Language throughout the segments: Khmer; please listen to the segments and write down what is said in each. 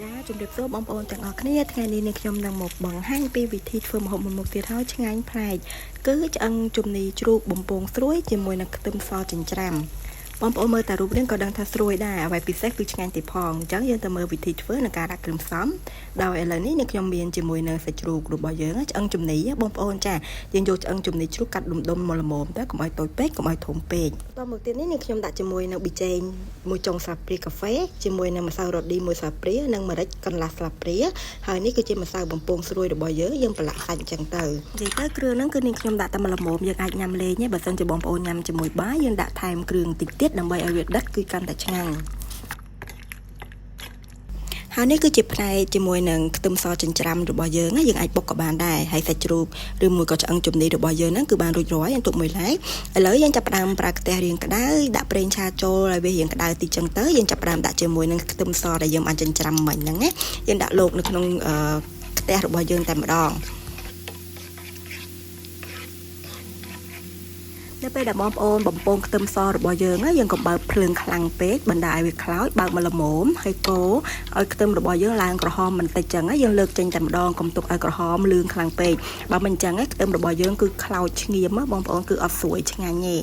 ចាជម្រាបសួរបងប្អូនទាំងអស់គ្នាថ្ងៃនេះនាងខ្ញុំនឹងមកបង្ហាញពីវិធីធ្វើម្ហូបមួយមុខទៀតហើយឆ្ងាញ់ប្លែកគឺឆ្អឹងជំនីជ្រូកបំពងស្រួយជាមួយនឹងខ្ទឹមសចិញ្ច្រាំបងប្អូនមើលតែរូបរាងក៏ដឹងថាស្រួយដែរអ្វីពិសេសគឺឆ្ងាញ់ទៀតផងអញ្ចឹងយើងទៅមើលវិធីធ្វើនិងការដាក់គ្រឿងផ្សំដោយឥឡូវនេះនាងខ្ញុំមានជាមួយនឹងសាច់ជ្រូករបស់យើងឆ្អឹងជំនីបងប្អូនចាយើងយកឆ្អឹងជំនីជ្រូកកាត់ដុំដុំមកល្មមទៅកុំឲ្យតូចពេកកុំឲ្យធំពេកបន្តមកទៀតនេះនាងខ្ញុំដាក់ជាមួយនឹងប៊ីចេងមួយចុងស្លាបព្រាកាហ្វេជាមួយនឹងម្សៅរ៉ូឌីមួយស្លាបព្រានិងម្រេចកន្លះស្លាបព្រាហើយនេះគឺជាម្សៅបំពងស្រួយរបស់យើងយើងប្រឡាក់សាច់អញ្ចឹងទៅនិយាយទៅគ្រឿងហ្នឹងគឺនាងខ្ញុំដាក់តែមួយល្មមយើងអាចញ៉ាំលេងទេបើសិនជាបងប្អូនញ៉ាំជាមួយបាយយើងដាក់ថែមគ្រឿងតិចទៀតដើម្បីឲ្យវាដិតគឺកាន់តែឆ្ងាញ់ហើយនេះគឺជាផ្នែកជាមួយនឹងខ្ទឹមសចិញ្ច្រាំរបស់យើងយើងអាចបុកក៏បានដែរហើយសាច់ជ្រូកឬមួយក៏ឆ្អឹងជំនីរបស់យើងហ្នឹងគឺបានរួចរាល់យើងទុកមួយឡែកឥឡូវយើងចាប់ផ្ដើមប្រើខ្ទះរាងក្តៅដាក់ប្រេងឆាចូលឲ្យវារាងក្តៅតិចចឹងទៅយើងចាប់ផ្ដើមដាក់ជាមួយនឹងខ្ទឹមសដែលយើងបានចិញ្ច្រាំមិញហ្នឹងណាយើងដាក់លោកនៅក្នុងខ្ទះរបស់យើងតែម្ដងនៅពេលដែលបងប្អូនបំពងខ្ទឹមសរបស់យើងយើងកុំបើកភ្លើងខ្លាំងពេកបណ្ដាឲ្យវាខ្លោចបើកមកល្មមហើយកូរឲ្យខ្ទឹមរបស់យើងឡើងក្រហមបន្តិចចឹងយើងលើកចេញតែម្ដងកុំទុកឲ្យក្រហមលឿងខ្លាំងពេកបើមិនចឹងខ្ទឹមរបស់យើងគឺខ្លោចឈ្ងៀមបងប្អូនគឺអត់ស្រួយឆ្ងាញ់ទេ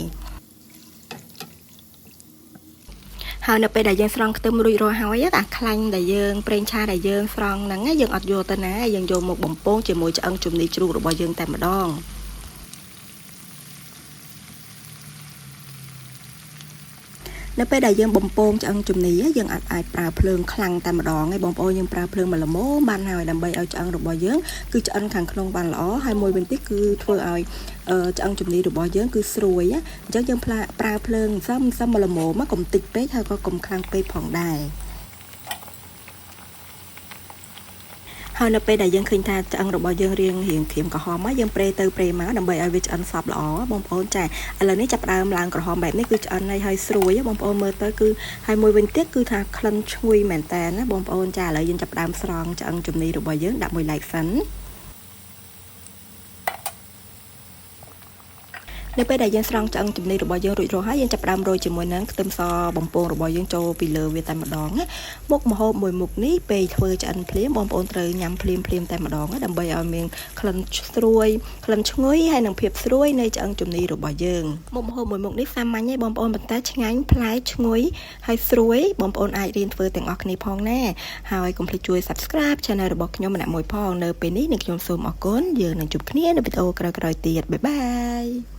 ហើយនៅពេលដែលយើងស្រង់ខ្ទឹមរួចរាល់ហើយអាខ្លាញ់ដែលយើងប្រេងឆាដែលយើងស្រង់ហ្នឹងយើងអត់យកទៅណាយើងយកមកបំពងជាមួយឆ្អឹងជំនីជ្រូករបស់យើងតែម្ដងនៅពេលដែលយើងបំពងឆ្អឹងជំនីយើងអាចអាចប្រើភ្លើងខ្លាំងតែម្ដងឯងបងប្អូនយើងប្រើភ្លើងមួយល្មមបានហើយដើម្បីឲ្យឆ្អឹងរបស់យើងគឺឆ្អិនខាងក្នុងបានល្អហើយមួយវិញទៀតគឺធ្វើឲ្យឆ្អឹងជំនីរបស់យើងគឺស្រួយអញ្ចឹងយើងប្រើភ្លើងសឹមសឹមមួយល្មមកុំតិចពេកហើយក៏កុំខ្លាំងពេកផងដែរហើយនៅពេលដែលយើងឃើញថាឆ្អឹងរបស់យើងរៀងរៀងក្រៀមក្រហមមកយើងប្រេទៅប្រេមកដើម្បីឲ្យវាឆ្អិនសព្វល្អបងប្អូនចាឥឡូវនេះចាប់ផ្ដើមឡើងក្រហមបែបនេះគឺឆ្អិនហើយហើយស្រួយបងប្អូនមើលទៅគឺហើយមួយវិញទៀតគឺថាក្លិនឈ្ងុយមែនតើណាបងប្អូនចាឥឡូវយើងចាប់ផ្ដើមស្រង់ឆ្អឹងជំនីរបស់យើងដាក់មួយឡែកសិននៅពេលដែលយើងស្រង់ឆ្អឹងជំនីរបស់យើងរួចរាល់ហើយយើងចាប់ផ្ដើមរោយជាមួយនឹងខ្ទឹមសបំពងរបស់យើងចូលពីលើវាតែម្ដងណាមុខម្ហូបមួយមុខនេះពេលធ្វើឆ្អិនភ្លាមបងប្អូនត្រូវញ៉ាំភ្លាមភ្លាមតែម្ដងដើម្បីឲ្យមានក្លិនស្រួយក្លិនឈ្ងុយហើយនិងភាពស្រួយនៃឆ្អឹងជំនីរបស់យើងមុខម្ហូបមួយមុខនេះសាមញ្ញទេបងប្អូនប៉ុន្តែឆ្ងាញ់ប្លែកឈ្ងុយហើយស្រួយបងប្អូនអាចរៀនធ្វើទាំងអស់គ្នាផងណាហើយកុំភ្លេចជួយ Subscribe Channel របស់ខ្ញុំម្នាក់មួយផងនៅពេលនេះនឹងខ្ញុំសូមអរគុណយើងនឹងជួបគ្នានៅវីដេអូក្រោយៗទៀតបាយបាយ។